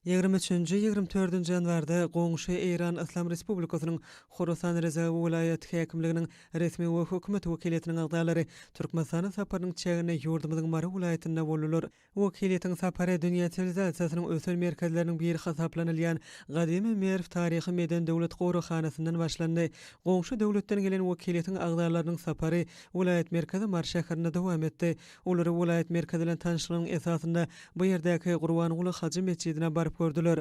Ýigrimi üçünji, 24-nji ýanwarda goňşy Eýran Yslam Respublikasynyň Horasan Rezawi welaýat häkimliginiň resmi we hökümet wekiliýetiniň agzalary Türkmenistana saparynyň çäginde ýurdumyzyň Mary welaýatynda boldular. Wekiliýetiň sapary dünýä siwilizasiýasynyň ösen merkezleriniň biri hasaplanylýan gadymy Merw taryhy-medeni döwlet goraghanasyndan başlandy. Goňşy döwletden gelen wekiliýetiň agzalarynyň sapary welaýat merkezi Mary şäherinde dowam etdi. Olar welaýat merkezi bilen tanyşlygyň esasynda bu ýerdäki Gurbanguly hajy metjidine baryp gördüler.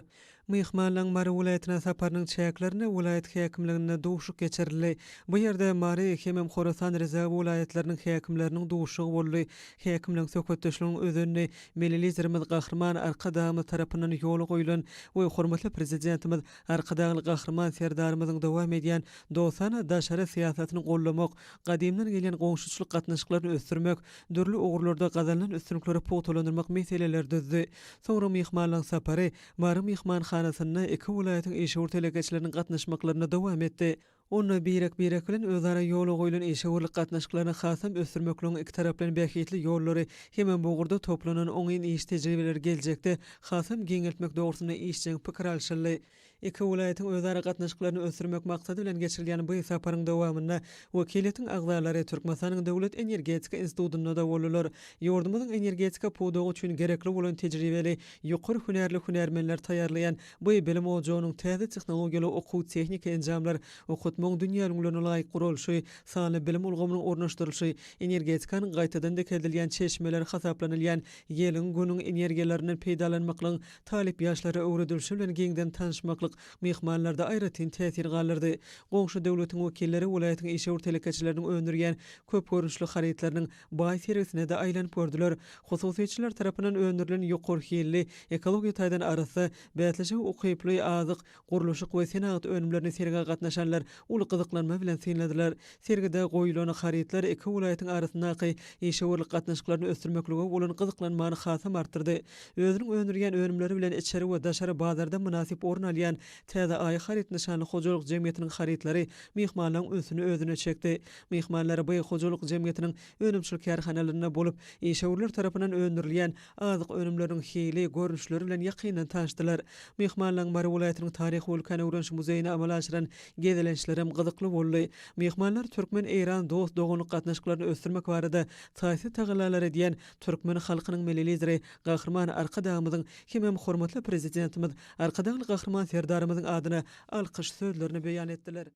Myhmanlaryň Mary welaýatyna saparynyň çäklerinde welaýat häkimliginde duşuşyk geçirildi. Bu ýerde Mary hemem Horasan Rezawi welaýatlarynyň häkimleriniň duşuşygy boldy. Häkimligiň söhbetdeşliginiň özenini Milli Liderimiz Gahryman Arkadagymyz tarapyndan ýola goýlan we hormatly Prezidentimiz Arkadagly Gahryman Serdarymyzyň dowam edýän dostana daşary syýasatyny goldamak, gadymdan gelýän goňşuçylyk gatnaşyklaryny ösdürmek, dürli ugurlarda gazanylan üstünlikleri pugtalandyrmak meseleleri düzdi. Soňra myhmanlaryň sapary Mary myhmanhanasynda iki welaýatyň işewür telekeçileriniň gatnaşmaklarynda dowam etdi. Onda birek-birek bilen özara ýola goýlan işewürlik gatnaşyklaryny hasam ösdürmekligiň ikitaraplaýyn bähbitli ýollary hemem bu ugurda toplanan oňyn iş tejribeleri geljekde hasam giňeltmek dogrusynda işjeň pikir alşyldy. Iki welaýatyň özara gatnaşyklaryny ösdürmek maksady bilen geçirilýän bu saparyň dowamynda wekiliýetiň agzalary Türkmenistanyň Döwlet energetika institutynda-da boldular. Ýurdumyzyň energetika pudagy üçin gerekli bolan tejribeli, ýokary hünärli hünärmenleri taýýarlaýan bu bilim ojagynyň täze tehnologiýaly okuw-tehniki enjamlar, okatmagyň dünýä ülňülerine laýyk guralyşy, sanly bilim ulgamynyň ornaşdyrylyşy, energetikanyň gaýtadan dikeldilýän çeşmeleri hasaplanylýan ýeliň, günüň energiýalaryndan peýdalanmaklygyň Talyp ýaşlara öwredilişi bilen giňden tanyşmaklyk myhmanlarda aýratyn täsir galdyrdy. Goňşy döwletiň wekilleri welaýatyň işewür telekeçileriniň öndürýän köp görnüşli harytlarynyň baý sergisine-de aýlanyp gördüler. Hususyýetçiler tarapyndan öndürilen ýokary hilli, ekologiýa taýdan arassa, bäsleşige ukyply azyk, Gurluşyk we senagat önümlerini sergä gatnaşanlar uly gyzyklanma bilen synladylar. Sergide goýulan harytlar iki welaýatyň arasyndaky işewürlik gatnaşyklaryny ösdürmeklige bolan gyzyklanmany hasam artdyrdy. Özüniň öndürýän önümleri bilen içeri we daşary bazarda mynasyp orun alýan Täze Aý haryt nyşanly hojalyk jemgyýetiniň harytlary myhmanlaryň ünsüni özüne çekdi. Myhmanlar bu hojalyk jemgyýetiniň önümçilik kärhanalarynda bolup, işewürler tarapyndan öndürilýän azyk önümleriniň hili, görnüşleri bilen ýakyndan tanyşdylar. Myhmanlaryň Mary welaýatynyň Taryhy we ülkäni öwreniş muzeýine amala aşyran gezelençlerem gyzykly boldy. Myhmanlar türkmen-eýran dost-doganlyk gatnaşyklaryny ösdürmek barada taýsyz tagallalar edýän türkmen halkynyň Milli Lideri Gahryman Arkadagymyzyň hemem hormatly Prezidentimiz Arkadagly Gahryman Serdarymyzyň adyna alkyş sözlerini beýan etdiler.